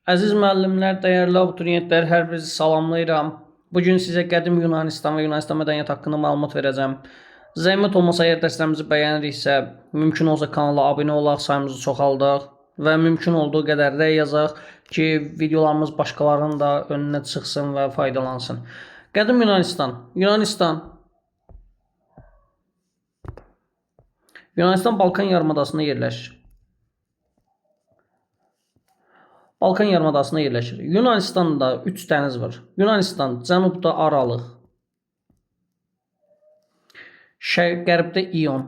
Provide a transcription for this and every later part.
Əziz müəllimlər, dəyərli abituriyentlər, hər birinizi salamlayıram. Bu gün sizə qədim Yunanistan və Yunanistan mədəniyyəti haqqında məlumat verəcəm. Zəhmət olmasa, əgər dərslərimizi bəyəniriksə, mümkün olsa kanala abunə olaq, sayımızı çoxaldaq və mümkün olduğu qədər rəy yazaq ki, videolarımız başqalarının da önünə çıxsın və faydalansın. Qədim Yunanistan. Yunanistan Balkan yarımadasında yerləşir. Balkan yarımadasında yerləşir. Yunanistanda 3 dəniz var. Yunanistan cənubda Aralıq, qərbdə İon,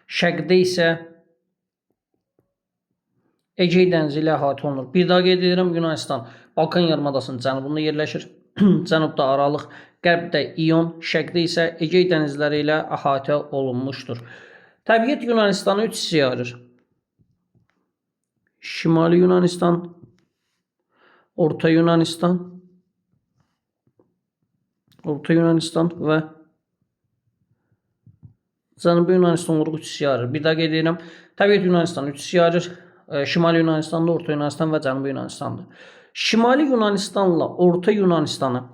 şərqdə isə Egey dənizi ilə əhatə olunur. Bir daha qeyd edirəm, Yunanistan Balkan yarımadasının cənubunda yerləşir. Cənubda Aralıq, qərbdə İon, şərqdə isə Egey dənizləri ilə əhatə olunmuşdur. Təbiət Yunanistanı 3 hissəyə ayırır. Şimali Yunanistan, Orta Yunanistan, Orta Yunanistan və Cənubi Yunanistan olaraq 3 hissəyə ayırır. Bir daha qeyd edirəm. Təbiət Yunanistanı 3 hissəyə ayırır. Şimali Yunanistandır, Orta Yunanistan və Cənubi Yunanistandır. Şimali Yunanistanla Orta Yunanistanı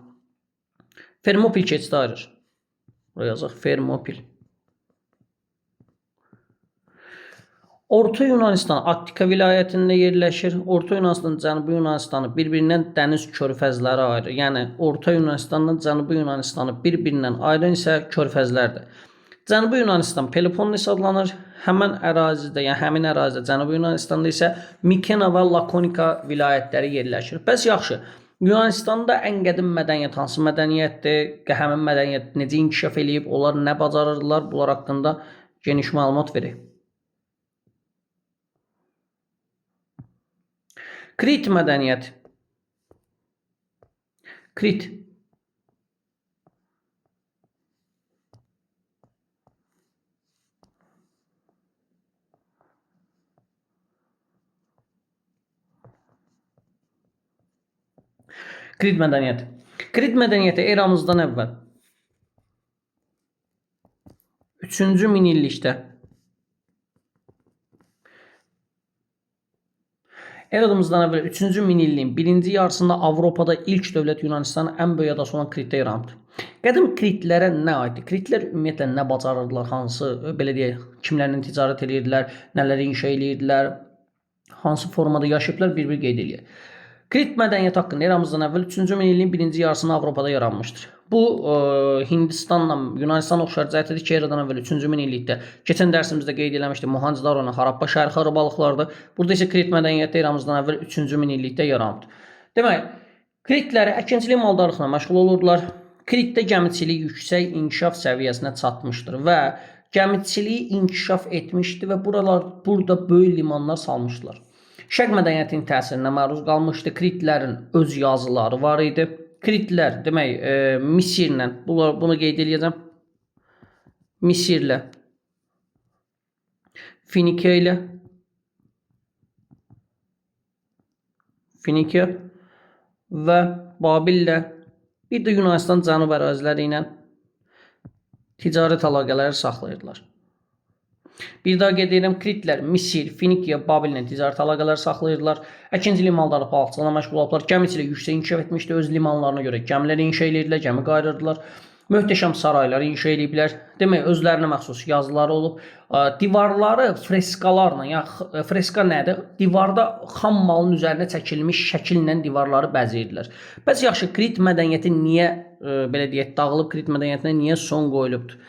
Fermopil keçidi ayırır. Buraya yazaq Fermopil. Orta Yunanistan Attika vilayətində yerləşir. Orta Yunanistan, Cənubi Yunanistanı bir-birindən dəniz körfəzləri ayırır. Yəni Orta Yunanistanla Cənubi Yunanistanı bir-birindən ayıran isə körfəzlərdir. Cənubi Yunanistan Peloponnes adlanır. Həmin ərazidə, yəni həmin ərazidə Cənubi Yunanistanda isə Mikena və Lakonika vilayətləri yerləşir. Bəs yaxşı, Yunanistanda ən qədim mədəniyyət hansı mədəniyyətdir? Həmin mədəniyyət necə inkişaf eləyib? Onlar nə bacarırdılar? Bunlar haqqında geniş məlumat verək. Krit mədəniyyəti. Krit. Krit mədəniyyəti. Krit mədəniyyəti eramızdan əvvəl 3-cü minillikdə Eramızdan əvvəl 3-cü minilliyin birinci yarısında Avropada ilk dövlət Yunanistanın ən böyük adası olan Kritdə yaranıbdır. Qədim Kritlərə nə aiddir? Kritlər ümumiyyətlə nə bacarırdılar? Hansı, belə deyək, kimlərlə ticarət edirdilər, nələri inşa edirdilər, hansı formada yaşayıblar bir-bir qeyd eləyək. Krit mədəniyyəti haqqında eramızdan əvvəl 3-cü minilliyin birinci yarısında Avropada yaranmışdır. Bu Hindistanla Yunanistana oxşar cəhətdir ki, eradan əvvəl 3-cü minillikdə keçən dərsimizdə qeyd eləmişdik Mohenjo-Daronu, Harappa şəhər xarabalıqlarıdır. Burada isə Krit mədəniyyəti eramızdan əvvəl 3-cü minillikdə yaranıbdır. Demək, Kritləri əkinçilik maldarlıqla məşğul olurdular. Kritdə gəmiçilik yüksək inkişaf səviyyəsinə çatmışdır və gəmiçiliyi inkişaf etmişdi və burada böyük limanlar salmışdılar. Şərq mədəniyyətinin təsirinə məruz qalmışdı. Kritlərin öz yazıları var idi. Kritlər, demək, Misirlə, bunu qeyd eləyəcəm. Misirlə, Finikiya ilə, Finikiya və Babillə, bir də Yunanistan cənub əraziləri ilə ticarət əlaqələri saxlayırdılar. Bir daha qeyd edirəm, Kritlər Misir, Finikiya, Babillə ticarət əlaqələri saxlayırdılar. Əkinçilik, maldarlıq, balıqçılıqla məşğul olublar. Gəmiçilik yüksək inkişaf etmişdi. Öz limanlarına görə gəmilər inşa edirdilər, gəmi qayırırdılar. Möhtəşəm saraylar inşa ediblər. Demək, özlərinə məxsus yazıları olub. Divarları freskalarla, yəni freska nədir? Divarda xam malın üzərinə çəkilmiş şəkillə divarları bəzəyirdilər. Bəs yaxşı, Krit mədəniyyəti niyə, belə deyək, dağılıb, Krit mədəniyyətinə niyə son qoyulubdur?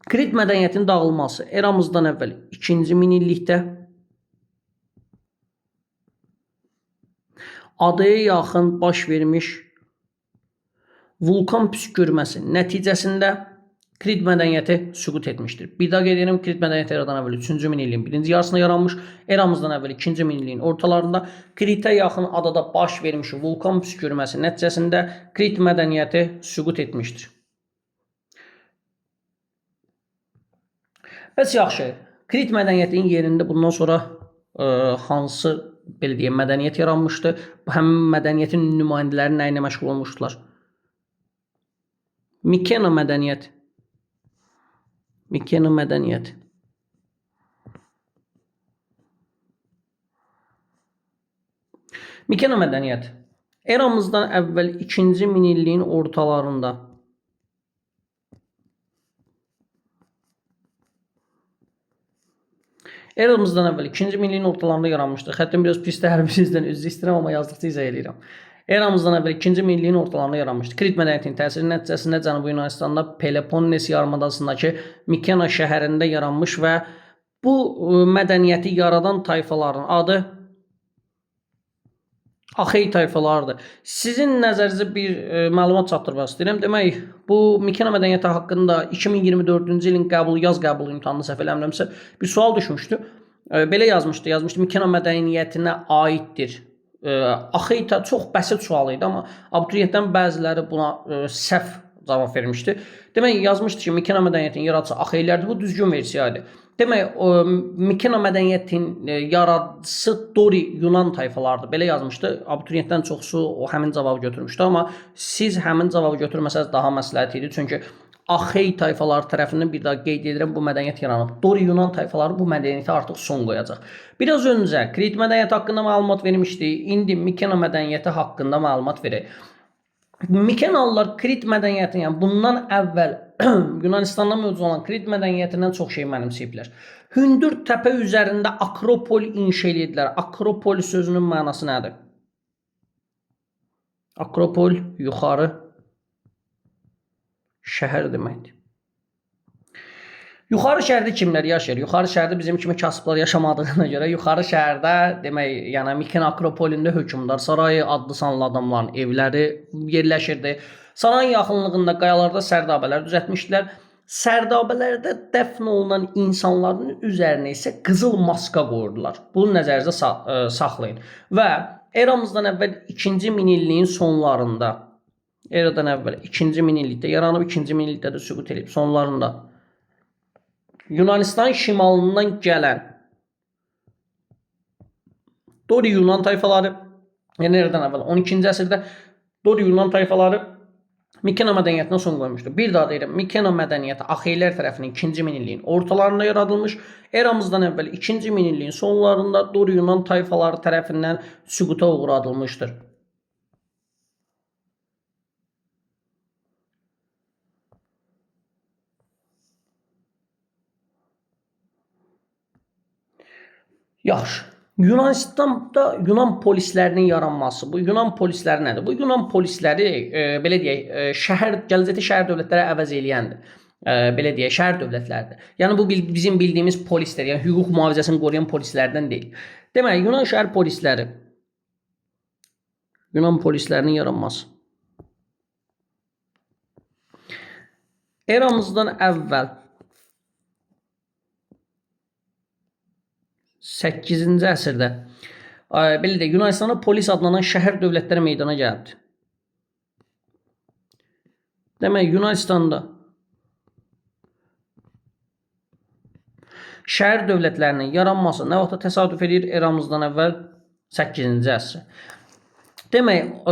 Krit mədəniyyətinin dağılması eramızdan əvvəl 2-ci minillikdə adaya yaxın baş vermiş vulkan püskürməsi nəticəsində Krit mədəniyyəti süqut etmişdir. Bir daha qeyd edirəm, Krit mədəniyyəti eradan əvvəl 3-cü minilliyin birinci yarısında yaranmış, eramızdan əvvəl 2-ci minilliyin ortalarında Kritə yaxın adada baş vermiş vulkan püskürməsi nəticəsində Krit mədəniyyəti süqut etmişdir. Bəs yaxşı, Krit mədəniyyətinin yerində bundan sonra hansı, belə deyək, mədəniyyət yaranmışdı? Həmin mədəniyyətin nümayəndələri nə ilə məşğul olmuşdular? Mikena mədəniyyəti. Mikena mədəniyyəti. Mikena mədəniyyəti. Eramızdan əvvəl 2-ci minilliyin ortalarında Eramızdan əvvəl 2-ci minilliyin ortalarında yaranmışdır. Xəttim biraz pisdir, hər birinizdən üzr istəyirəm, amma yazdıqca izah eləyirəm. Eramızdan əvvəl 2-ci minilliyin ortalarında yaranmışdır. Krit mədəniyyətinin təsiri nəticəsində Cənubi Yunanistanda Peloponnes yarımadasındakı Mikena şəhərində yaranmış və bu mədəniyyəti yaradan tayfaların adı Axey tayfalarıdır. Sizin nəzərinizə bir məlumat çatdırmaq istəyirəm. Demək, bu Mikena mədəniyyəti haqqında 2024-cü ilin qəbul, yaz qəbul imtahanında səhv eləmirəmsə bir sual düşmüşdü. Belə yazmışdı. Yazmışdı Mikena mədəniyyətinə aiddir. Axey çox bəsit sual idi, amma abituriyentdən bəziləri buna səhv cavab vermişdi. Demək, yazmışdı ki, Mikena mədəniyyətinin yaradıcısı Axeylərdir. Bu düzgün versiya idi. Demək, Mikena mədəniyyətinin yaradıcısı Dori Yunan tayfalarıdır. Belə yazmışdı. Abituriyentdən çoxsu o həmin cavabı götürmüşdü, amma siz həmin cavabı götürməsəniz daha məsləhət idi. Çünki Axey tayfaları tərəfindən bir daha qeyd edirəm, bu mədəniyyət yaranıb. Dori Yunan tayfaları bu mədəniyyətə artıq son qoyacaq. Biraz öncə Krit mədəniyyəti haqqında məlumat vermişdik. İndi Mikena mədəniyyəti haqqında məlumat verək. Mikenalılar Krit mədəniyyətini, yəni bundan əvvəl Yunanistanda mövcud olan Krit mədəniyyətindən çox şey mənimsəyiblər. Hündür təpə üzərində Akropol inşa edirdilər. Akropol sözünün mənası nədir? Akropol yuxarı şəhər deməkdir. Yuxarı şəhərdə kimlər yaşayır? Yuxarı şəhərdə bizim kimi kasıblar yaşamadığına görə yuxarı şəhərdə demək, yəni Mikena Akropolündə hökmdar sarayı, adlı sanlı adamların evləri yerləşirdi. Sarayın yaxınlığında qayalarda sərdabələr düzəltmişdilər. Sərdabələrdə dəfn olunan insanların üzərinə isə qızıl maska qoyurdular. Bunu nəzərinizdə saxlayın. Və eramızdan əvvəl 2-ci minilliyin sonlarında, eradan əvvəl 2-ci minillikdə yaranıb, 2-ci minillikdə də süqut edib sonlarında Yunanistan şimalından gələn Dori Yunan tayfaları, yəni eradan əvvəl 12-ci əsrdə Dori Yunan tayfaları Mikena mədəniyyətinə son qoymuşdu. Bir daha deyirəm, Mikena mədəniyyəti Axeylər tərəfindən 2-ci minilliyin ortalarında yaradılmış, eramızdan əvvəl 2-ci minilliyin sonlarında Dori Yunan tayfaları tərəfindən süquta uğradılmışdır. Yaxşı. Yunanistanda Yunan polislərinin yaranması. Bu Yunan polisləri nədir? Bu Yunan polisləri belə deyək, gələcəkdə şəhər dövlətləri əvəz eləyəndir. Belə deyək, şəhər dövlətləridir. Yəni bu bizim bildiyimiz polislər, yəni hüquq mühafizəsini qoruyan polislərdən deyil. Deməli, Yunan şəhər polisləri, Yunan polislərinin yaranması. Eramızdan əvvəl 8-ci əsrdə belə deyək, Yunanistanda polis adlanan şəhər dövlətləri meydana gəldi. Demək, Yunanistanda şəhər dövlətlərinin yaranması nə vaxta təsadüf edir? Eramızdan əvvəl 8-ci əsr. Demək,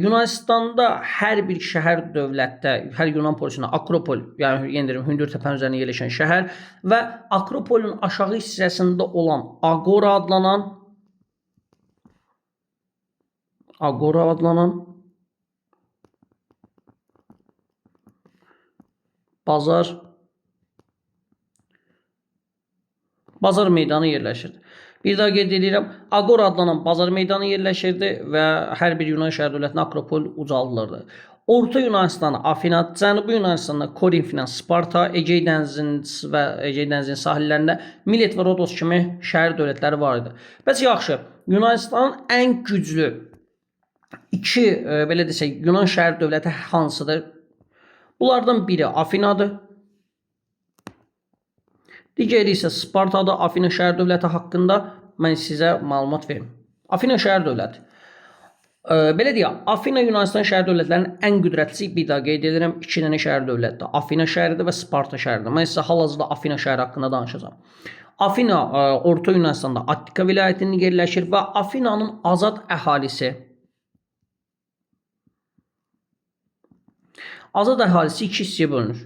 Yunanistanda hər bir şəhər dövlətdə, hər Yunan polisində Akropol, yəni yenə deyirəm, hündür təpənin üzərində yerləşən şəhər və Akropolun aşağı hissəsində olan Agora adlanan bazar meydanı yerləşirdi. Bir daha qeyd edirəm, Agora adlanan bazar meydanı yerləşirdi və hər bir Yunan şəhər dövlətinə Akropol ucaldılırdı. Orta Yunanistanda Afina, Cənubi Yunanistanda Korinf ilə Sparta, Egey dənizinin və Egey dənizinin sahillərində Milet və Rodos kimi şəhər dövlətləri var idi. Bəs yaxşı, Yunanistanın ən güclü iki, belə desək, Yunan şəhər dövləti hansıdır? Bunlardan biri Afinadır. Digəri isə Spartadır. Afina şəhər dövləti haqqında mən sizə məlumat verim. Afina şəhər dövləti. Belə deyək, Afina Yunanistan şəhər dövlətlərinin ən qüdrətlisi, bir daha qeyd edirəm, iki dənə şəhər dövlətidir. Afina şəhəridir və Sparta şəhəridir. Mən sizə hal-hazırda Afina şəhəri haqqında danışacağam. Afina Orta Yunanistanda Attika vilayətində yerləşir və Afinanın azad əhalisi iki hissəyə bölünür.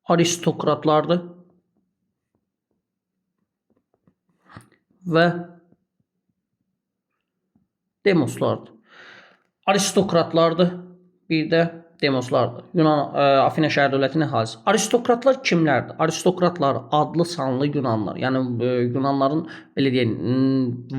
Aristokratlardır və Demoslardır. Aristokratlardır. Bir də demoslardır. Yunan Afina şəhər dövlətinin əhalisi. Aristokratlar kimlərdir? Aristokratlar adlı sanlı Yunanlar. Yəni Yunanların belə deyək,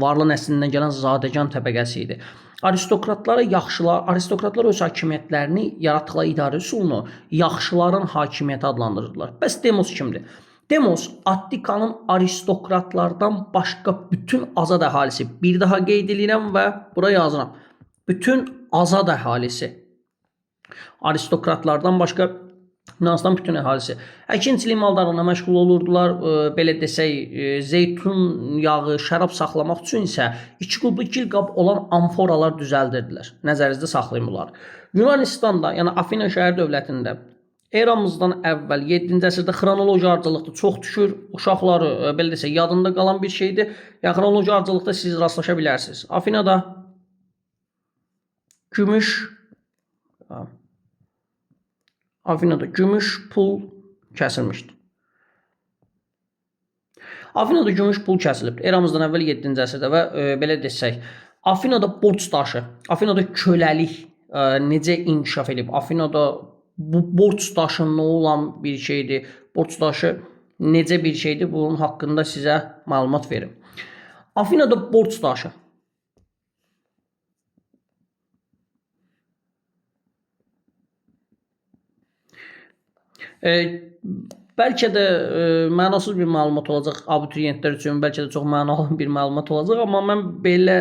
varlı nəslindən gələn zadəgan təbəqəsi idi. Aristokratlara yaxşılar, aristokratlar öz hakimiyyətlərini yaratdıqları idarə üsulunu yaxşıların hakimiyyəti adlandırırdılar. Bəs demos kimdir? Demos Attikanın aristokratlardan başqa bütün azad əhalisi. Bir daha qeyd edirəm və bura yazıram. Bütün azad əhalisi. Aristokratlardan başqa Yunanıstan bütün əhalisi. Əkinçilik, maldarlığına məşğul olurdular. Belə desək, zeytun yağı, şərab saxlamaq üçün isə iki qublu gil qab olan amforalar düzəldirdilər. Nəzərinizdə saxlayın bunları. Yunanistanda, yəni Afina şəhər dövlətində eramızdan əvvəl 7-ci əsrdə xronoloji ardıcıllıqda çox düşür. Uşaqları belə desək, yadında qalan bir şeydir. Yəni xronoloji ardıcıllıqda siz rastlaşa bilərsiniz. Afinada gümüş pul kəsilmişdi. Afinada gümüş pul kəsilibdir. Eramızdan əvvəl 7-ci əsrdə və belə desək, Afinada borc daşı, Afinada köləlik necə inkişaf edib? Afinada bu borc daşı nə olan bir şeydir? Borc daşı necə bir şeydir? Bunun haqqında sizə məlumat verim. Afinada borc daşı. Bəlkə də mənasız bir məlumat olacaq abituriyentlər üçün, bəlkə də çox mənalı bir məlumat olacaq, amma mən belə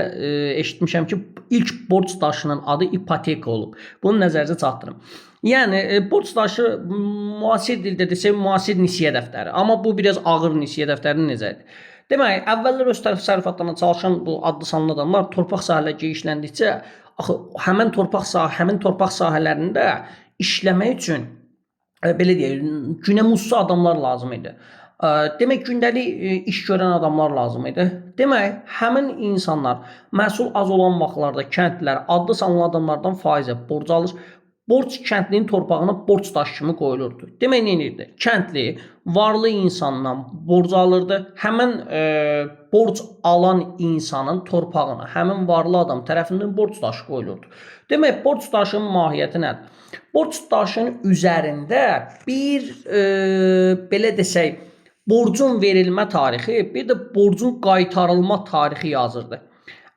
eşitmişəm ki, ilk borc daşının adı ipoteka olub. Bunu nəzərinizə çatdırım. Yəni borc daşı müasir dildə desək, müasir nisyə dəftəri. Amma bu biraz ağır nisyə dəftəri necədir? Demək, əvvəllər öz təsərrüfatlarına çalışan bu adlı sanlı adamlar torpaq sahələri genişləndikcə, axı həmin torpaq sahələrində işləmək üçün belə deyək, günə muzlu adamlar lazım idi. Demək, gündəlik iş görən adamlar lazım idi. Demək, həmin insanlar məhsul az olan vaxtlarda kəndlilər adlı sanlı adamlardan faizə borc alır. Borc kəndlinin torpağına borc daşı kimi qoyulurdu. Demək, nə edirdi? Kəndli varlı insandan borc alırdı. Həmin borc alan insanın torpağına həmin varlı adam tərəfindən borc daşı qoyulurdu. Demək, borc daşının mahiyyəti nədir? Borc daşının üzərində bir, belə desək, borcun verilmə tarixi, bir də borcun qaytarılma tarixi yazırdı.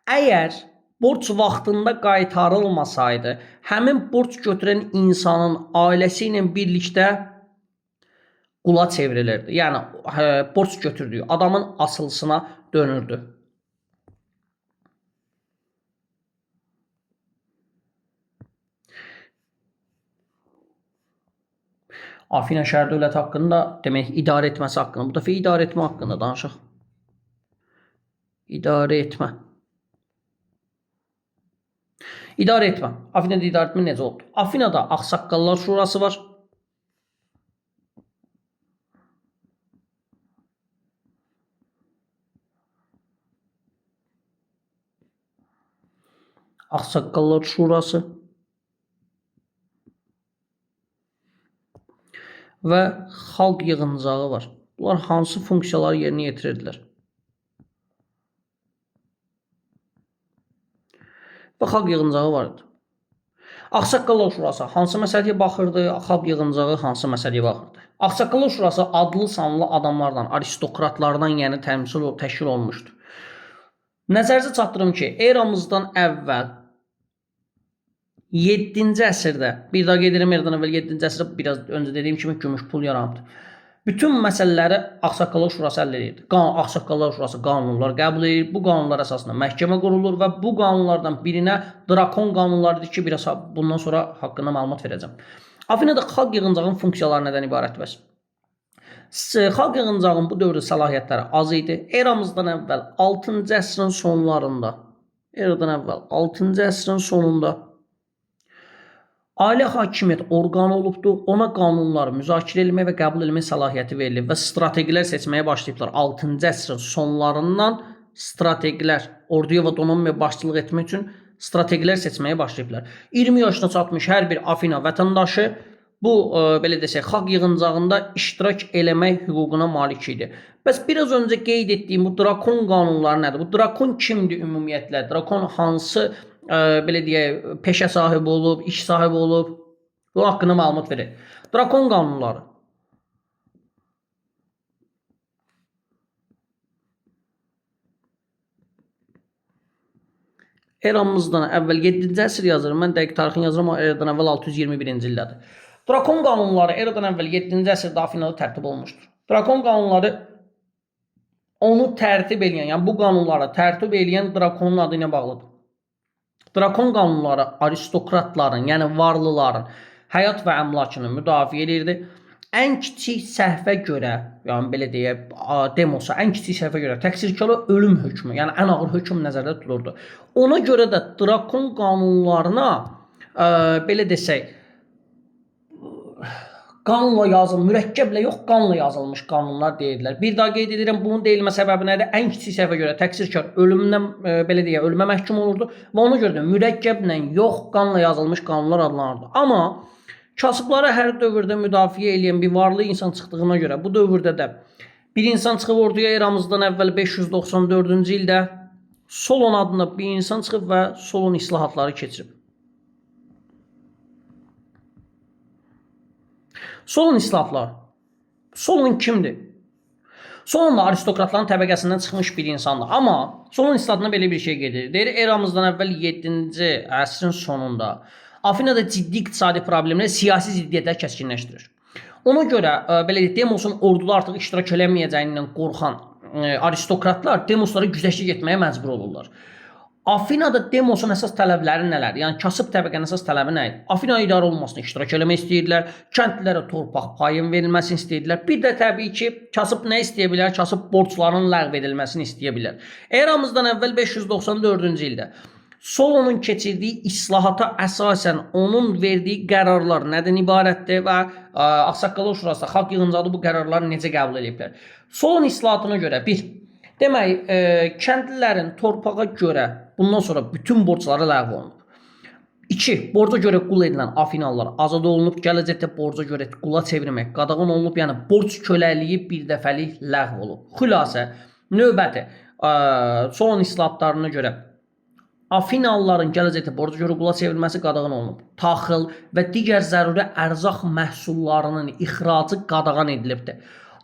Əgər borc vaxtında qaytarılmasaydı, həmin borc götürən insanın ailəsi ilə birlikdə qula çevrilirdi. Yəni, borc götürdüyü adamın asılısına dönürdü. Afina şəhər dövləti haqqında, demək, idarə etməsi haqqında, bu dəfə idarə etmə haqqında danışaq. İdarə etmə. İdarə etmə. Afinada idarə etmə necə oldu? Afinada Ağsaqqallar Şurası var. Ağsaqqallar Şurası və xalq yığıncağı var. Bunlar hansı funksiyaları yerinə yetirirdilər? Və xalq yığıncağı var idi. Ağsaqqallar Şurası hansı məsələyə baxırdı? Xalq yığıncağı hansı məsələyə baxırdı? Ağsaqqallar Şurası adlı sanlı adamlardan, aristokratlardan, yəni təşkil olunmuşdu. Nəzərinizə çatdırım ki, eramızdan əvvəl 7-ci əsrdə, bir daha qeyd edirəm, eradan əvvəl 7-ci əsrdə biraz öncə dediyim kimi gümüş pul yarandı. Bütün məsələləri Ağsaqqallar Şurası həll edirdi. Ağsaqqallar Şurası qanunlar qəbul edir. Bu qanunlar əsasında məhkəmə qurulur və bu qanunlardan birinə drakon qanunlarıdır ki, biraz bundan sonra haqqında məlumat verəcəm. Afinada xalq yığıncağının funksiyaları nədən ibarət bəs? Xalq yığıncağının bu dövrdə səlahiyyətləri az idi. Eramızdan əvvəl 6-cı əsrin sonlarında, eradan əvvəl 6-cı əsrin sonunda ailə hakimiyyət orqanı olubdur. Ona qanunları müzakirə etmək və qəbul etmək səlahiyyəti verilib və strateqilər seçməyə başlayıblar. 6-cı əsrin sonlarından strateqilər, orduya və donanmaya başçılıq etmək üçün strateqilər seçməyə başlayıblar. 20 yaşına çatmış hər bir Afina vətəndaşı bu belə desək, xalq yığıncağında iştirak eləmək hüququna malik idi. Bəs biraz öncə qeyd etdiyim bu drakon qanunları nədir? Bu drakon kimdir ümumiyyətlə? Drakon hansı belə deyək, peşə sahibi olub, iş sahibi olub? Bu haqqında məlumat verir. Drakon qanunları. Eramızdan əvvəl 7-ci əsr yazır. Mən dəqiq tarixini yazıram, amma eradan əvvəl 621-ci ildədir. Drakon qanunları eradan əvvəl 7-ci əsrdə Afinada tərtib olunmuşdur. Drakon qanunları onu tərtib eləyən, yəni bu qanunları tərtib eləyən drakonun adı ilə bağlıdır. Drakon qanunları aristokratların, yəni varlıların həyat və əmlakını müdafiə eləyirdi. Ən kiçik səhvə görə, yəni belə deyək, demosa ən kiçik səhvə görə təqsirkara ölüm hökmü, yəni ən ağır hökm nəzərdə tutulurdu. Ona görə də drakon qanunlarına belə desək, qanla yazılmış, mürəkkəblə yox, qanla yazılmış qanunlar deyirdilər. Bir daha qeyd edirəm, bunun deyilmə səbəbi nədir? Ən kiçik səhvə görə təqsirkar ölümdən belə deyək, ölümə məhkum olurdu və ona görə də mürəkkəblə yox, qanla yazılmış qanunlar adlanırdı. Amma kasıblara hər dövrdə müdafiə eləyən bir varlı insan çıxdığına görə bu dövrdə də bir insan çıxıb orduya eramızdan əvvəl 594-cü ildə Solon adında bir insan çıxıb və Solon islahatları keçirib. Solon islahatları. Solon kimdir? Solon da aristokratların təbəqəsindən çıxmış bir insandır. Amma Solon islahatında belə bir şey qeyd edir. Deyir, eramızdan əvvəl 7-ci əsrin sonunda Afinada ciddi iqtisadi problemlər, siyasi ziddiyyətlər kəskinləşdirir. Ona görə belə deyək, demosun orduda artıq iştirak eləməyəcəyindən qorxan aristokratlar demoslara güzəştə getməyə məcbur olurlar. Afinada demosun əsas tələbləri nələrdir? Yəni kasıb təbəqənin əsas tələbi nə idi? Afina idarə olunmasına iştirak eləmək istəyirdilər, kəndlilərə torpaq payın verilməsini istəyirdilər. Bir də təbii ki, kasıb nə istəyə bilər? Kasıb borcların ləğv edilməsini istəyə bilər. Eramızdan əvvəl 594-cü ildə Solonun keçirdiyi islahata əsasən onun verdiyi qərarlar nədən ibarətdir və Ağsaqqallar Şurası, Xalq Yığıncağı bu qərarları necə qəbul ediblər? Solon islahatına görə bir, demək, kəndlilərin torpağa görə bundan sonra bütün borcları ləğv olunub. 2. Borca görə qul edilən Afinalılar azad olunub, gələcəkdə borca görə qula çevirmək qadağan olunub, yəni borc köləliyi bir dəfəlik ləğv olub. Xülasə, növbəti Solon islahatlarına görə Afinalıların gələcəkdə borca görə qula çevrilməsi qadağan olunub. Taxıl və digər zəruri ərzaq məhsullarının ixracı qadağan edilibdir.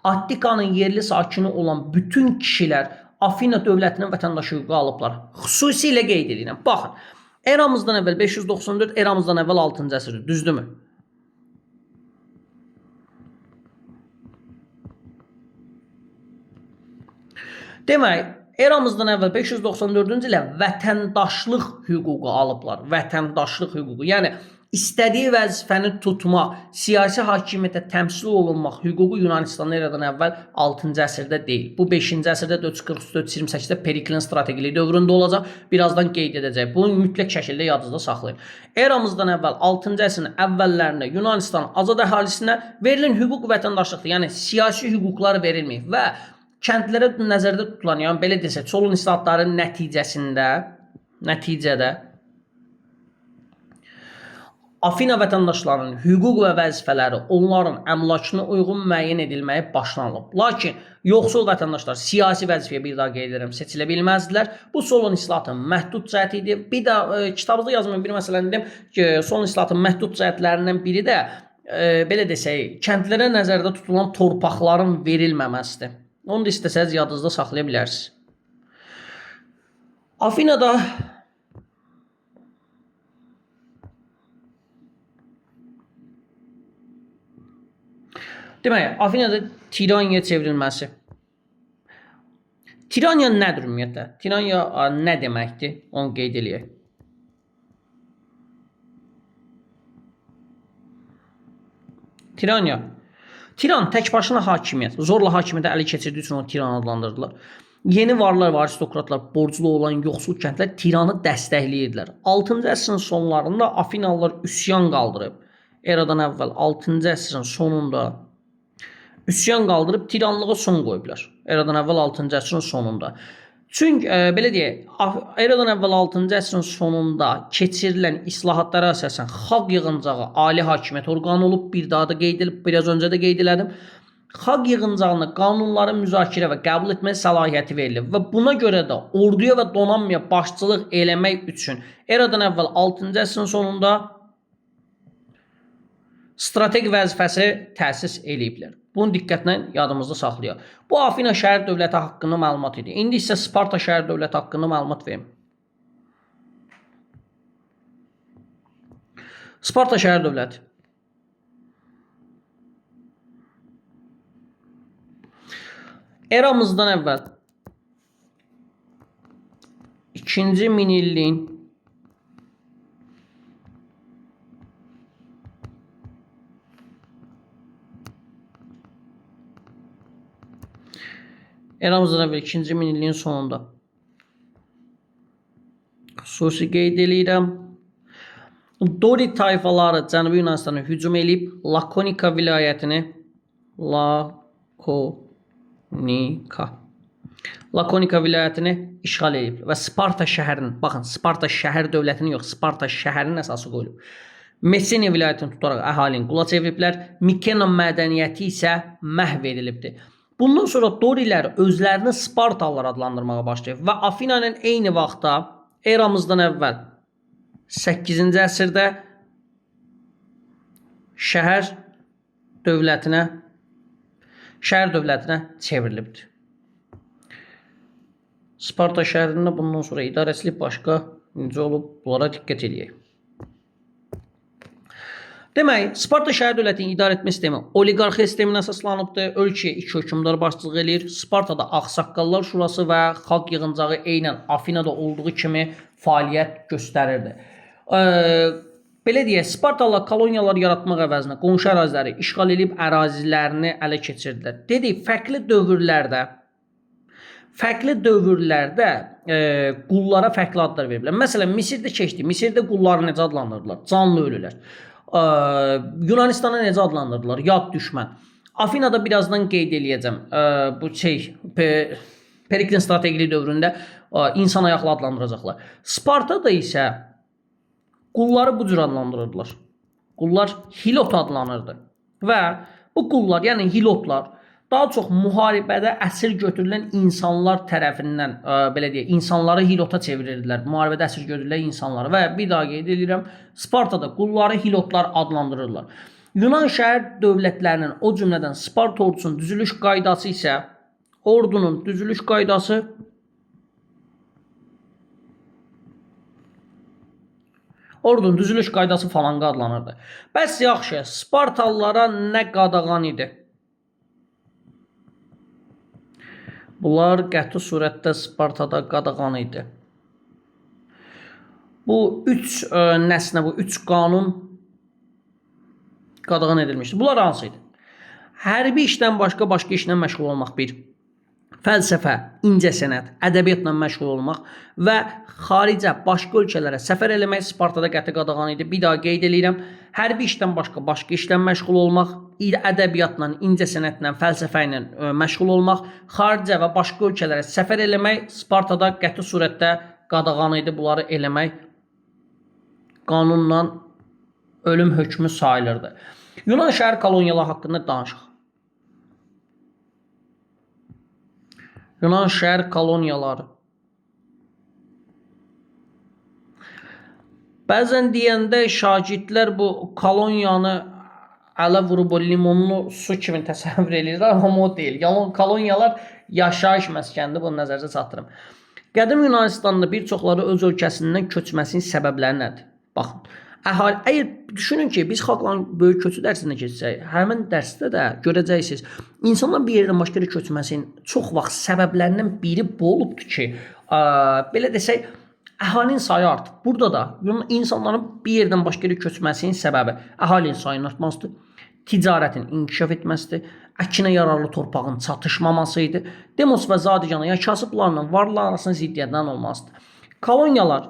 Attikanın yerli sakini olan bütün kişilər Afina dövlətinin vətəndaşı hüququ alıblar. Xüsusilə qeyd edirəm. Baxın, eramızdan əvvəl 594, eramızdan əvvəl 6-cı əsrdir, düzdürmü? Demək, eramızdan əvvəl 594-cü ilə vətəndaşlıq hüququ alıblar. Vətəndaşlıq hüququ. Yəni istədiyi vəzifəni tutmaq, siyasi hakimiyyətə təmsil olunmaq hüququ Yunanistanda eradan əvvəl 6-cı əsrdə deyil. Bu 5-ci əsrdə 443-428-də Periklin strategiliyi dövründə olacaq. Birazdan qeyd edəcək. Bunu mütləq şəkildə yadınızda saxlayın. Eramızdan əvvəl 6-cı əsrin əvvəllərində Yunanistan azad əhalisinə verilən hüquq vətəndaşlıqdır. Yəni siyasi hüquqlar verilməyib və kəndlərə nəzərdə tutulan, yəni belə desək, Solon islahatları nəticədə Afina vətəndaşlarının hüquq və vəzifələri onların əmlakına uyğun müəyyən edilməyə başlanılıb. Lakin yoxsul vətəndaşlar siyasi vəzifəyə bir daha qeyd edirəm, seçilə bilməzdilər. Bu Solon islahatının məhdud cəhəti idi. Bir də kitabınızda yazmayan bir məsələni deyim ki, Solon islahatının məhdud cəhətlərindən biri də belə desək, kəndlərə nəzərdə tutulan torpaqların verilməməsidir. Onu da istəsəniz yadınızda saxlaya bilərsiniz. Afinada demək, Afinada tiraniya çevrilməsi. Tiraniya nədir ümumiyyətlə? Tiraniya nə deməkdir? Onu qeyd eləyək. Tiraniya. Tiran tək başına hakimiyyət, zorla hakimiyyətə ələ keçirdiyi üçün onu tiran adlandırdılar. Yeni varlılar və aristokratlar, borclu olan yoxsul kəndlər tiranı dəstəkləyirdilər. 6-cı əsrin sonlarında Afinalılar üsyan qaldırıb. Eradan əvvəl 6-cı əsrin sonunda üsyan qaldırıb tiranlığa son qoyublar. Eradan əvvəl 6-cı əsrin sonunda. Çünki belə deyək, eradan əvvəl 6-cı əsrin sonunda keçirilən islahatlara əsasən xalq yığıncağı ali hakimiyyət orqanı olub. Bir daha da qeyd edilib, biraz öncə də qeyd elədim. Xalq yığıncağına qanunları müzakirə və qəbul etmə səlahiyyəti verilib və buna görə də orduya və donanmaya başçılıq eləmək üçün eradan əvvəl 6-cı əsrin sonunda strateq vəzifəsi təsis eləyiblər. Bunu diqqətlə yadımızda saxlayaq. Bu Afina şəhər dövləti haqqında məlumat idi. İndi isə Sparta şəhər dövləti haqqında məlumat verim. Sparta şəhər dövləti. Eramızdan əvvəl 2-ci minilliyin eramızdan əvvəl 2-ci minilliyin sonunda xüsusi qeyd eləyirəm. Dori tayfaları Cənubi Yunanistana hücum eləyib Lakonika vilayətini Lakonika vilayətini işğal edib və Sparta şəhərinin, baxın, Sparta şəhər dövlətinin yox, Sparta şəhərinin əsası qoyulub. Messenia vilayətini tutaraq əhalini qula çeviriblər. Mikena mədəniyyəti isə məhv edilibdir. Bundan sonra Dorilər özlərini Spartalılar adlandırmağa başlayıb və Afina ilə eyni vaxtda eramızdan əvvəl 8-ci əsrdə şəhər dövlətinə çevrilibdir. Sparta şəhərində bundan sonra idarəçilik başqa necə olub, bunlara diqqət eləyək. Demək, Sparta şəhər dövlətinin idarə etmə sistemi oliqarxiya sisteminə əsaslanıbdır. Ölkəyə iki hökmdar başçılıq eləyir. Spartada Ağsaqqallar Şurası və xalq yığıncağı eynən Afinada olduğu kimi fəaliyyət göstərirdi. Belə deyək, Spartalılar koloniyalar yaratmaq əvəzinə qonşu əraziləri işğal edib ərazilərini ələ keçirdilər. Dedik, fərqli dövrlərdə qullara fərqli adlar veriblər. Məsələn, Misirdə keçdi. Misirdə qulları necə adlandırdılar? Canlı ölülər. Yunanistana necə adlandırdılar? Yad düşmən. Afinada birazdan qeyd eləyəcəm. Bu şey Periklin strategili dövründə insan ayaqlı adlandıracaqlar. Spartada isə qulları bu cür adlandırırdılar. Qullar hilot adlanırdı. Və bu qullar, yəni hilotlar daha çox müharibədə əsir götürülən insanlar tərəfindən, belə deyək, insanları hilota çevirirdilər. Müharibədə əsir götürülən insanları və bir daha qeyd edirəm, Spartada qulları hilotlar adlandırırlar. Yunan şəhər dövlətlərinin, o cümlədən Sparta ordusunun düzülüş qaydası isə ordunun düzülüş qaydası falan adlanırdı. Bəs yaxşı, Spartalılara nə qadağan idi? Bunlar qəti surətdə Spartada qadağan idi. Bu üç nəsnə, bu üç qanun qadağan edilmişdi. Bunlar hansı idi? Hərbi işdən başqa işlə məşğul olmaq bir, fəlsəfə, incəsənət, ədəbiyyatla məşğul olmaq və xaricə, başqa ölkələrə səfər eləmək Spartada qəti qadağan idi. Bir daha qeyd eləyirəm. Hərbi işdən başqa işlə məşğul olmaq, ədəbiyyatla, incəsənətlə, fəlsəfə ilə məşğul olmaq, xaricə və başqa ölkələrə səfər eləmək Spartada qəti surətdə qadağan idi. Bunları eləmək qanunla ölüm hökmü sayılırdı. Yunan şəhər koloniyaları haqqında danışıq. Yunan şəhər koloniyaları. Bəzən deyəndə şagirdlər bu koloniyanı ələ vurub o limonlu su kimi təsəvvür edirlər, amma o deyil. Koloniyalar yaşayış məskənidir, bunu nəzərdə çatdırım. Qədim Yunanistanda bir çoxları öz ölkəsindən köçməsinin səbəbləri nədir? Baxın, əhali, əgər düşünün ki, biz xalqların böyük köçü dərsində keçsək, həmin dərsdə də görəcəksiniz, insanların bir yerdən başqa yerə köçməsinin çox vaxt səbəblərindən biri bu olubdur ki, belə desək, əhalinin sayı artıb. Burada da insanların bir yerdən başqa yerə köçməsinin səbəbi əhalinin sayının artmasıdır, ticarətin inkişaf etməsidir, əkinə yararlı torpağın çatışmaması idi, demos və zadəganın, yəni kasıblarla varlılar arasında ziddiyyətlərin olmasıdır. Koloniyalar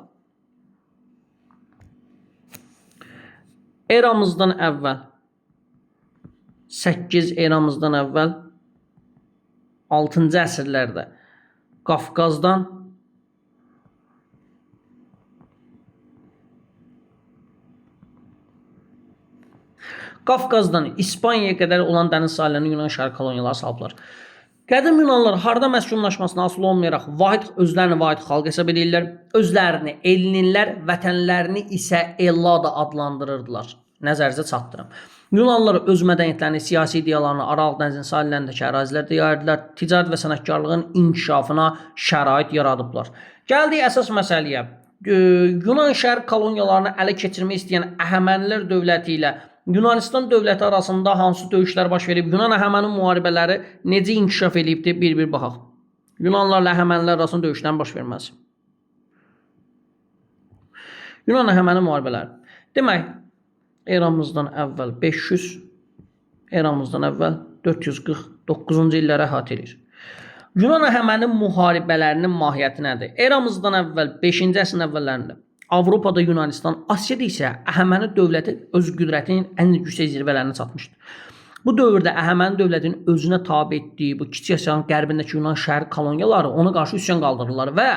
eramızdan əvvəl 8 eramızdan əvvəl 6-cı əsrlərdə Qafqazdan İspaniyaya qədər olan dəniz sahillərini Yunan şərq koloniyaları salıblar. Qədim Yunanlar harda məskunlaşmasına asılı olmayaraq vahid özlərini vahid xalq hesab edirlər. Özlərini Ellinlər, vətənlərini isə Ellada adlandırırdılar. Nəzərinizə çatdırım. Yunanlılar öz mədəniyyətlərini, siyasi ideyalarını Aralıq dənizinin sahillərindəki ərazilərdə yayırdılar. Ticarət və sənətkarlığın inkişafına şərait yaradıblar. Gəldik əsas məsələyə. Yunan şərq koloniyalarını ələ keçirmək istəyən Əhəmənilər dövləti ilə Yunanistan dövləti arasında hansı döyüşlər baş verib? Yunan Əhəməni müharibələri necə inkişaf eləyibdir? Bir-bir baxaq. Yunanlarla Əhəmənilər arasında döyüşlərin baş verməsi. Yunan Əhəməni müharibələri. Demək, eramızdan əvvəl 500, eramızdan əvvəl 449-cu illərə əhatə edir. Yunan Əhəməni müharibələrinin mahiyyəti nədir? Eramızdan əvvəl 5-ci əsrin əvvəllərində Avropada Yunanistan, Asiyada isə Əhəməni dövləti öz qüdrətinin ən yüksək zirvələrinə çatmışdı. Bu dövrdə Əhəməni dövlətinin özünə tabe etdiyi bu Kiçik Asiyanın qərbindəki Yunan şərq koloniyaları ona qarşı üsyan qaldırırlar və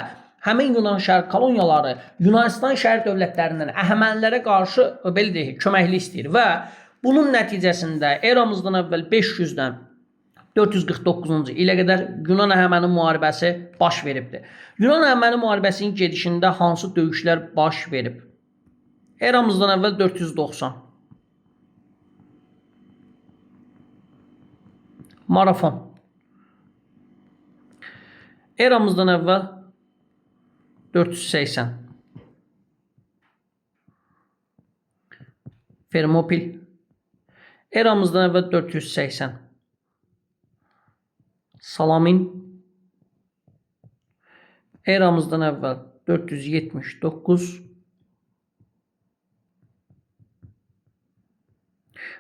həmin Yunan şərq koloniyaları Yunanistan şərq dövlətlərindən Əhəmənilərə qarşı belə deyək, köməklik istəyir və bunun nəticəsində eramızdan əvvəl 500-dən 449-cu ilə qədər Yunan Əhəməni müharibəsi baş veribdir. Yunan Əhəməni müharibəsinin gedişində hansı döyüşlər baş verib? Eramızdan əvvəl 490. Marafon. Eramızdan əvvəl 480. Fermopil. Eramızdan əvvəl 480. Salamin. Eramızdan əvvəl 479.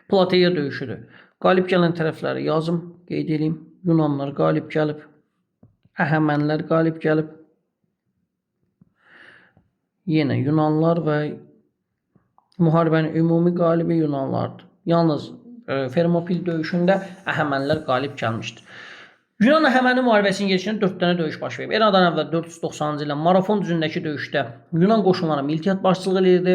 Plateya döyüşüdür. Qalib gələn tərəfləri yazım, qeyd edeyim. Yunanlar qalib gəlib. Əhəmənilər qalib gəlib. Yenə Yunanlar və müharibənin ümumi qalibi Yunanlardır. Yalnız Fermopil döyüşündə Əhəmənilər qalib gəlmişdir. Yunan Əhəməni müharibəsinin gedişində 4 dənə döyüş baş verib. Eradan əvvəl 490-cı ildə Marafon düzündəki döyüşdə Yunan qoşunları Miltiad başçılıq eləyirdi.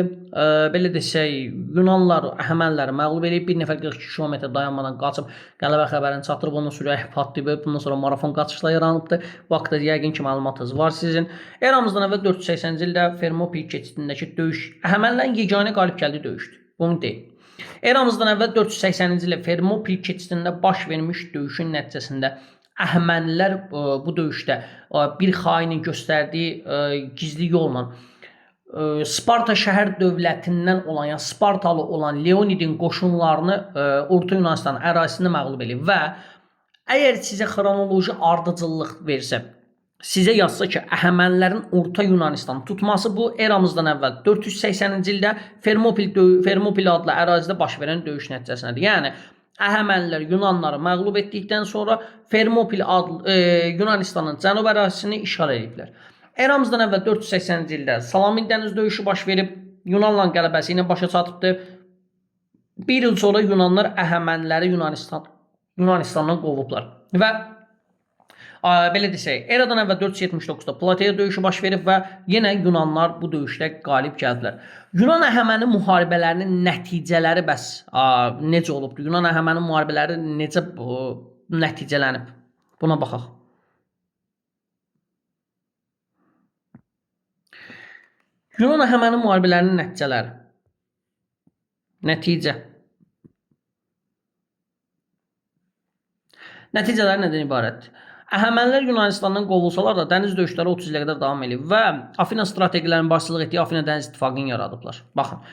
Belə desək, Yunanlar Əhəməniləri məğlub eləyib, bir nəfər 42 kilometr dayanmadan qaçıb qələbə xəbərini çatdırıb, onun sürəyi patlayıb. Bundan sonra Marafon qaçışlar yaranıbdır. Bu haqda yəqin ki, məlumatınız var sizin. Eramızdan əvvəl 480-ci ildə Fermopil keçidindəki döyüş Əhəmənilərin yeganə qalib gəldiyi döyüşdür. Bunu deyim. Eramızdan əvvəl 480-ci ildə Fermopil keçidində baş vermiş döyüşün nəticəsində Əhəmənilər bu döyüşdə bir xainin göstərdiyi gizli yolla Sparta şəhər dövlətindən olan, yəni Spartalı olan Leonidin qoşunlarını Orta Yunanistan ərazisində məğlub eləyib və əgər sizə xronoloji ardıcıllıq versə, sizə yazsa ki, Əhəmənilərin Orta Yunanistanı tutması bu eramızdan əvvəl 480-ci ildə Fermopil adlı ərazidə baş verən döyüş nəticəsindədir. Yəni Əhəmənilər Yunanları məğlub etdikdən sonra Fermopil adlı Yunanistanın cənub ərazisini işğal ediblər. Eramızdan əvvəl 480-ci ildə Salamin dəniz döyüşü baş verib, Yunanların qələbəsi ilə başa çatıbdır. Bir il sonra Yunanlar Əhəməniləri Yunanistandan qovublar və belə desək, eradan əvvəl 479-da Plateya döyüşü baş verib və yenə Yunanlar bu döyüşdə qalib gəldilər. Yunan Əhəməni müharibələrinin nəticələri bəs necə olubdur? Yunan Əhəməni müharibələri necə nəticələnib? Buna baxaq. Yunan Əhəməni müharibələrinin nəticələri. Nəticə. Nəticələri nədən ibarətdir? Əhəmənilər Yunanistandan qovulsalar da dəniz döyüşləri 30 ilə qədər davam eləyib və Afina strategilərinin başçılıq etdiyi Afina Dəniz İttifaqını yaradıblar. Baxın,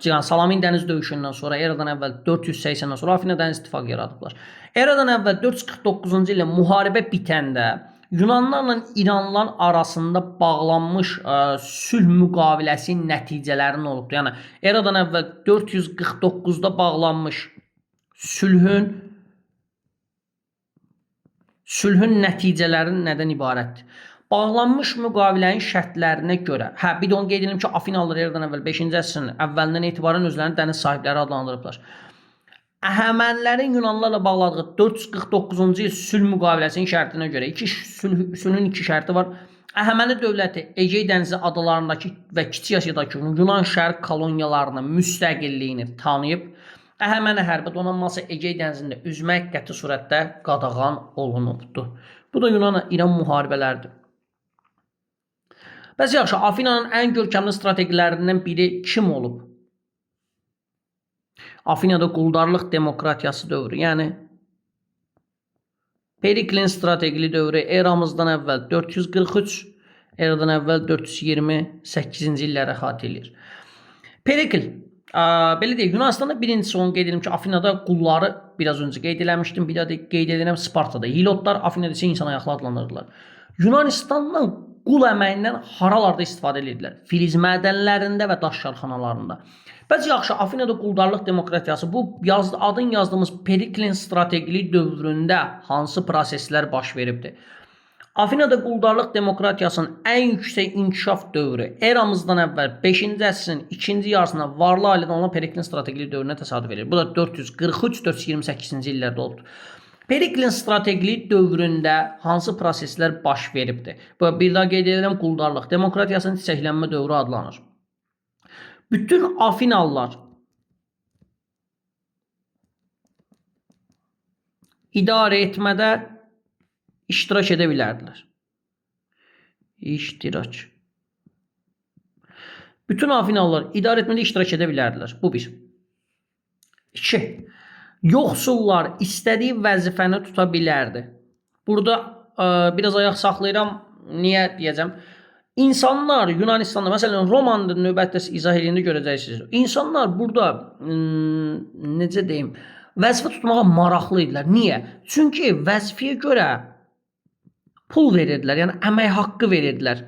yəni Salamin dəniz döyüşündən sonra eradan əvvəl 480-dən sonra Afina Dəniz İttifaqı yaradıblar. Eradan əvvəl 449-cu ildə müharibə bitəndə Yunanlarla İranlılar arasında bağlanmış sülh müqaviləsinin nəticələri nə olubdur? Yəni eradan əvvəl 449-da bağlanmış sülhün nəticələri nədən ibarətdir? Bağlanmış müqavilənin şərtlərinə görə, bir də onu qeyd edim ki, Afinalılar eradan əvvəl 5-ci əsrin əvvəlindən etibarən özlərini dəniz sahibləri adlandırıblar. Əhəmənilərin Yunanlılarla bağladığı 449-cu il sülh müqaviləsinin şərtinə görə sülhün iki şərti var. Əhəməni dövləti Egey dənizi adalarındakı və Kiçik Asiyadakı Yunan şərq koloniyalarının müstəqilliyini tanıyıb. Əhəməni hərbi donanması Egey dənizində üzmək qəti surətdə qadağan olunubdur. Bu da Yunan-İran müharibələridir. Bəs yaxşı, Afinanın ən görkəmli strategilərindən biri kim olub? Afinada quldarlıq demokratiyası dövrü, yəni Periklin strategili dövrü eramızdan əvvəl 443, eradan əvvəl 428-ci illəri əhatə eləyir. Perikl, belə deyək, Yunanistanda birincisi onu qeyd edim ki, Afinada qulları biraz öncə qeyd eləmişdim, bir daha qeyd edirəm Spartada. Hilotlar Afinada isə insan ayaqlı adlanırdılar. Yunanistandan qul əməyindən haralarda istifadə edirdilər? Filiz mədənlərində və daş karxanalarında. Bəs yaxşı, Afinada quldarlıq demokratiyası bu adın yazdığımız Periklin strategili dövründə hansı proseslər baş veribdi? Afinada quldarlıq demokratiyasının ən yüksək inkişaf dövrü eramızdan əvvəl 5-ci əsrin ikinci yarısında varlı ailədən olan Periklin strategili dövrünə təsadüf edir. Bu da 443-428-ci illərdə olubdur. Periklin strategili dövründə hansı proseslər baş veribdi? Bu bir daha qeyd edirəm, quldarlıq demokratiyasının çiçəklənmə dövrü adlanır. Bütün Afinalılar idarə etmədə iştirak edə bilərdilər. İştirak. Bütün Afinalılar idarə etmədə iştirak edə bilərdilər. Bu bir. İki. Yoxsullar istədiyi vəzifəni tuta bilərdi. Burada biraz ayaq saxlayıram. Niyə deyəcəm? İnsanlar Yunanistanda, məsələn Romanın növbətdə izah eləyəndə görəcəksiniz. İnsanlar burada necə deyim, vəzifə tutmağa maraqlı idilər. Niyə? Çünki vəzifəyə görə pul verirdilər, yəni əmək haqqı verirdilər.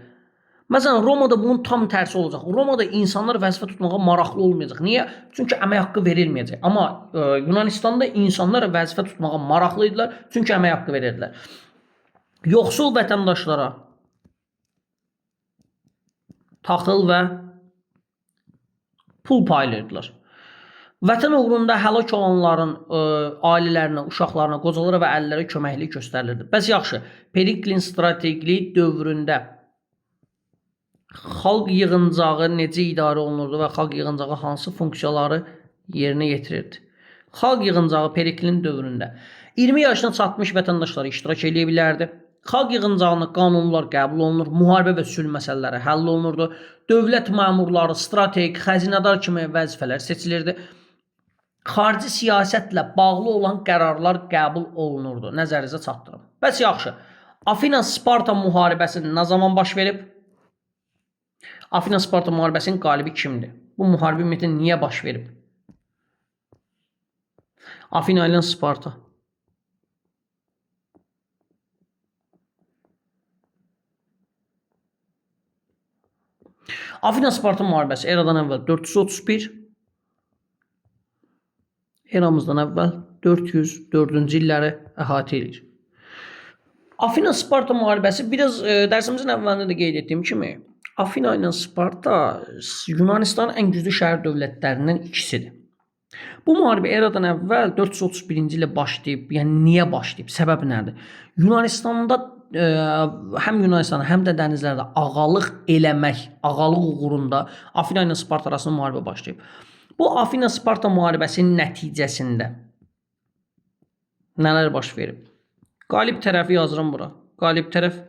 Məsələn, Romada bunun tam tərsi olacaq. Romada insanlar vəzifə tutmağa maraqlı olmayacaq. Niyə? Çünki əmək haqqı verilməyəcək. Amma Yunanistanda insanlar vəzifə tutmağa maraqlı idilər, çünki əmək haqqı verirdilər. Yoxsul vətəndaşlara taxıl və pul paylayırdılar. Vətən uğrunda həlak olanların ailələrinə, uşaqlarına, qocalara və əllərə köməklik göstərilirdi. Bəs yaxşı, Periklin strategili dövründə xalq yığıncağı necə idarə olunurdu və xalq yığıncağı hansı funksiyaları yerinə yetirirdi? Xalq yığıncağı Periklin dövründə 20 yaşına çatmış vətəndaşlar iştirak eləyə bilərdi. Xalq yığıncağına qanunlar qəbul olunur, müharibə və sülh məsələləri həll olunurdu. Dövlət məmurları, strateq, xəzinədar kimi vəzifələr seçilirdi. Xarici siyasətlə bağlı olan qərarlar qəbul olunurdu. Nəzərinizə çatdırım. Bəs yaxşı, Afina-Sparta müharibəsi nə zaman baş verib? Afina-Sparta müharibəsinin qalibi kimdir? Bu müharibə ümumiyyətlə niyə baş verib? Afina ilə Sparta. Afina-Sparta müharibəsi eradan əvvəl 431, eramızdan əvvəl 404-cü illəri əhatə edir. Afina-Sparta müharibəsi biraz dərsimizin əvvəlində də qeyd etdiyim kimi, Afina ilə Sparta Yunanistanın ən güclü şəhər dövlətlərindən ikisidir. Bu müharibə eradan əvvəl 431-ci ildə başlayıb. Yəni niyə başlayıb? Səbəb nədir? Yunanistanda həm Yunanistanda, həm də dənizlərdə ağalıq eləmək, ağalıq uğrunda Afina ilə Sparta arasında müharibə başlayıb. Bu Afina-Sparta müharibəsinin nəticəsində nələr baş verib? Qalib tərəfi yazıram bura. Qalib tərəf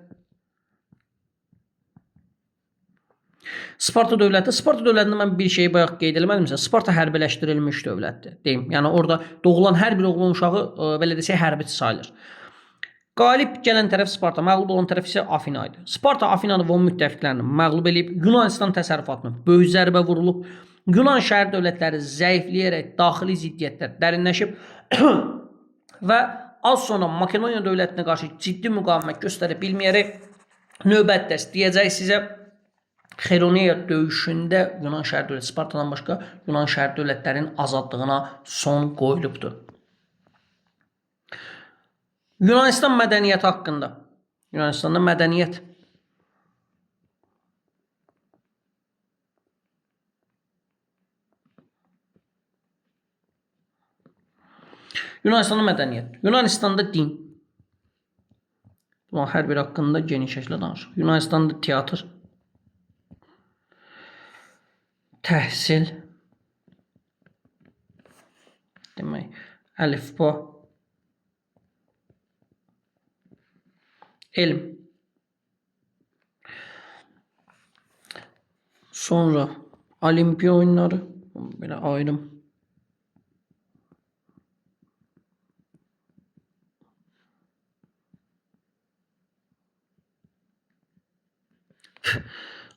Sparta dövləti. Sparta dövlətində mən bir şeyi bayaq qeyd eləmədimsə, Sparta hərbiləşdirilmiş dövlətdir. Deyim. Yəni orada doğulan hər bir oğlan uşağı belə desək hərbiçi sayılır. Qalib gələn tərəf Sparta, məğlub olan tərəf isə Afina idi. Sparta Afinanı və onun müttəfiqlərini məğlub eləyib, Yunanistan təsərrüfatına böyük zərbə vurulub, Yunan şəhər dövlətləri zəifləyərək daxili ziddiyyətlər dərinləşib və az sonra Makedoniya dövlətinə qarşı ciddi müqavimət göstərə bilməyərək növbət dərs deyəcək sizə Xeroneya döyüşündə Yunan şəhər dövləti Spartadan başqa Yunan şəhər dövlətlərinin azadlığına son qoyulubdur. Yunanistan mədəniyyəti haqqında. Yunanistanda mədəniyyət. Yunanistanda mədəniyyət, Yunanistanda din. Bunların hər biri haqqında geniş şəkildə danışıq. Yunanistanda teatr, təhsil, demək, əlifba, elm. Sonra Olimpiya oyunları, belə ayırım.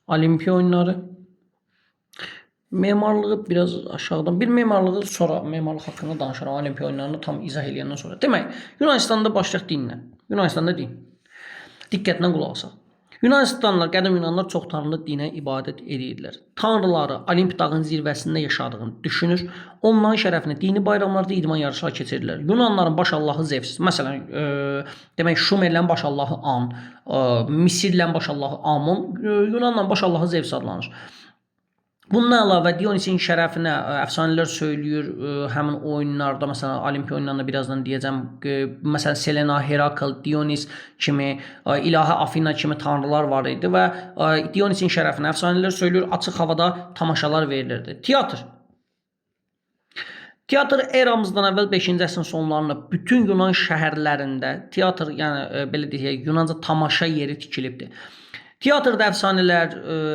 Olimpiya oyunları. Memarlığı biraz aşağıdan. Bir memarlığı sonra memarlıq haqqında danışaram. Olimpiya oyunlarını tam izah eləyəndən sonra. Demək, Yunanistanda başlayaq dinlə. Yunanistanda din. Diqqətlə qulaq asaq. Yunanistanlılar, qədim Yunanlar çox tanrılı dinə ibadət edirdilər. Tanrıları Olimp dağının zirvəsində yaşadığını düşünür. Onların şərəfinə dini bayramlarda idman yarışları keçirirlər. Yunanların baş allahı Zevs. Məsələn, demək Şumerlərin baş allahı An, Misirlərin baş allahı Amon, Yunanların baş allahı Zevs adlanır. Bundan əlavə Dionisin şərəfinə əfsanələr söyləyir həmin oyunlarda, məsələn Olimpiya oyunlarında birazdan deyəcəm, məsələn Selena, Herakl, Dionis kimi, ilahə Afina kimi tanrılar var idi və Dionisin şərəfinə əfsanələr söyləyir, açıq havada tamaşalar verilirdi. Teatr. Teatr eramızdan əvvəl 5-ci əsrin sonlarında bütün Yunan şəhərlərində teatr, yəni belə deyək, Yunanca tamaşa yeri tikilibdi. Teatrda əfsanələr,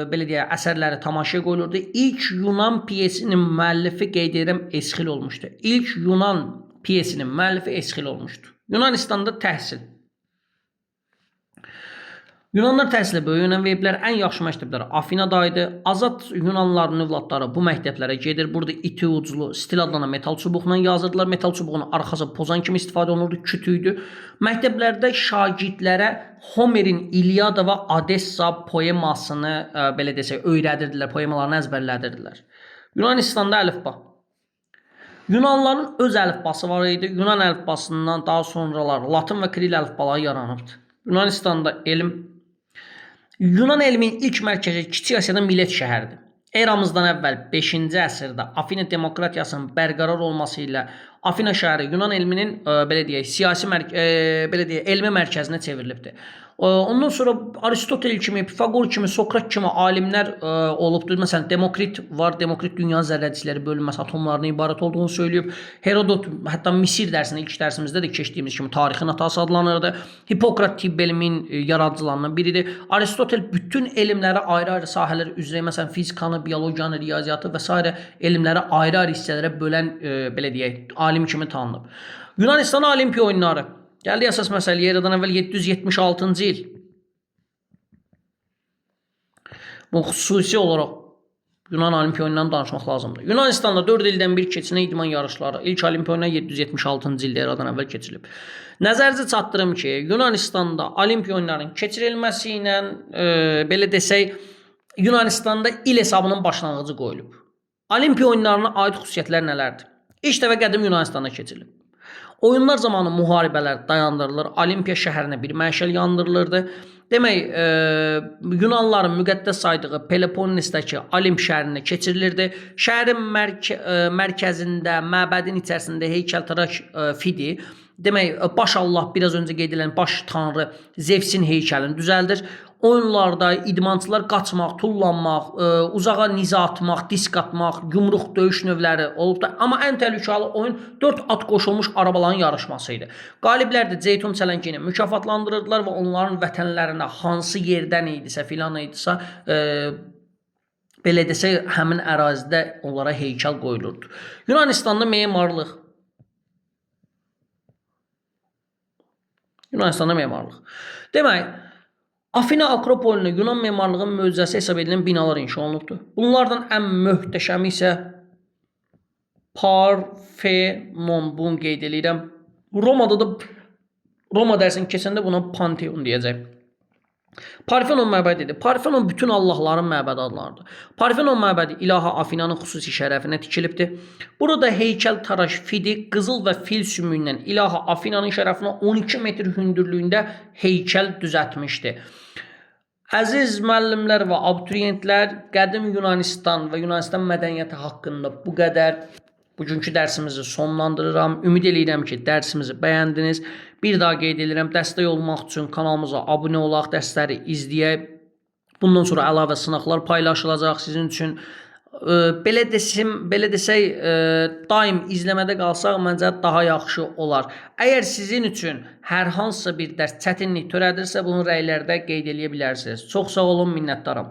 belə deyək, əsərləri tamaşaya qoyulurdu. İlk Yunan pyesinin müəllifi qeyd edirəm Esxil olmuşdu. İlk Yunan pyesinin müəllifi Esxil olmuşdu. Yunanistanda təhsil. Yunanlar təhsilə böyük önəm veriblər. Ən yaxşı məktəblər Afinada idi. Azad Yunanların övladları bu məktəblərə gedir. Burada iti uclu stil adlanan metal çubuqla yazırdılar. Metal çubuğun arxası pozan kimi istifadə olunurdu, kütüydü. Məktəblərdə şagirdlərə Homerin İliada və Odessa poemasını, belə desək, öyrədirdilər, poemalarını əzbərlədirdilər. Yunanistanda əlifba. Yunanların öz əlifbası var idi. Yunan əlifbasından daha sonralar Latın və Kiril əlifbaları yaranıbdı. Yunanistanda elm. Yunan elminin ilk mərkəzi Kiçik Asiyada Milet şəhəridir. Eramızdan əvvəl 5-ci əsrdə Afina demokratiyasının bərqərar olması ilə Afina şəhəri Yunan elminin belə deyək, siyasi belə deyək, elmi mərkəzinə çevrilibdir. Ondan sonra Aristotel kimi, Pifaqor kimi, Sokrat kimi alimlər olubdur. Məsələn, Demokrit var. Demokrit dünya zərrəcikləri bölünməsi atomlarına ibarət olduğunu söyləyib. Herodot, hətta Misir dərsində, ilk dərsimizdə də keçdiyimiz kimi tarixin atası adlanırdı. Hipokrat tibb elminin yaradıcılarından biridir. Aristotel bütün elmləri ayrı-ayrı sahələr üzrə, məsələn, fizikanı, biologiyanı, riyaziyyatı və s. elmləri ayrı-ayrı hissələrə bölən, belə deyək, alim kimi tanınıb. Yunanistan Olimpiya oyunları. Gəldik əsas məsələyə, eradan əvvəl 776-cı il. Bu xüsusi olaraq Yunan Olimpiya oyunlarından danışmaq lazımdır. Yunanistanda 4 ildən bir keçirilən idman yarışları ilk Olimpiya oyunları 776-cı ildə eradan əvvəl keçirilib. Nəzərinizə çatdırım ki, Yunanistanda Olimpiya oyunlarının keçirilməsi ilə belə desək, Yunanistanda il hesabının başlanğıcı qoyulub. Olimpiya oyunlarına aid xüsusiyyətlər nələrdir? İlk dəfə qədim Yunanistanda keçirilib. Oyunlar zamanı müharibələr dayandırılır, Olimpiya şəhərinə bir məşəl yandırılırdı. Demək, Yunanların müqəddəs saydığı Peloponnesdəki Olimp şəhərində keçirilirdi. Şəhərin mərkəzində, məbədin içərisində heykəltaraş Fidi, demək, baş Allah, biraz öncə qeyd edilən baş tanrı Zevsin heykəlini düzəldir. Oyunlarda idmançılar qaçmaq, tullanmaq, uzağa nizə atmaq, disk atmaq, yumruq döyüş növləri olubdur. Amma ən təhlükəli oyun 4 at qoşulmuş arabaların yarışması idi. Qaliblər də zeytun çələngi ilə mükafatlandırırdılar və onların vətənlərinə hansı yerdən idisə, filan idisə, belə desək, həmin ərazidə onlara heykəl qoyulurdu. Yunanistanda memarlıq. Yunanistanda memarlıq. Demək, Afina Akropolunda Yunan memarlığının möcüzəsi hesab edilən binalar inşa olunubdur. Bunlardan ən möhtəşəmi isə Parfenon, bunu qeyd edirəm. Romada da Roma dərsini keçəndə buna Pantheon deyəcək. Parfenon məbədidir. Parfenon bütün allahların məbədi adlanırdı. Parfenon məbədi ilaha Afinanın xüsusi şərəfinə tikilibdir. Burada heykəltaraş Fidi qızıl və fil sümüyündən ilaha Afinanın şərəfinə 12 metr hündürlüyündə heykəl düzəltmişdi. Əziz müəllimlər və abituriyentlər, qədim Yunanistan və Yunanistan mədəniyyəti haqqında bu qədər. Bugünkü dərsimizi sonlandırıram. Ümid eləyirəm ki, dərsimizi bəyəndiniz. Bir daha qeyd edirəm, dəstək olmaq üçün kanalımıza abunə olaq, dərsləri izləyək. Bundan sonra əlavə sınaqlar paylaşılacaq sizin üçün. Belə desim, belə desək, daim izləmədə qalsaq məncə daha yaxşı olar. Əgər sizin üçün hər hansısa bir dərs çətinlik törədirsə, bunu rəylərdə qeyd eləyə bilərsiniz. Çox sağ olun, minnətdaram.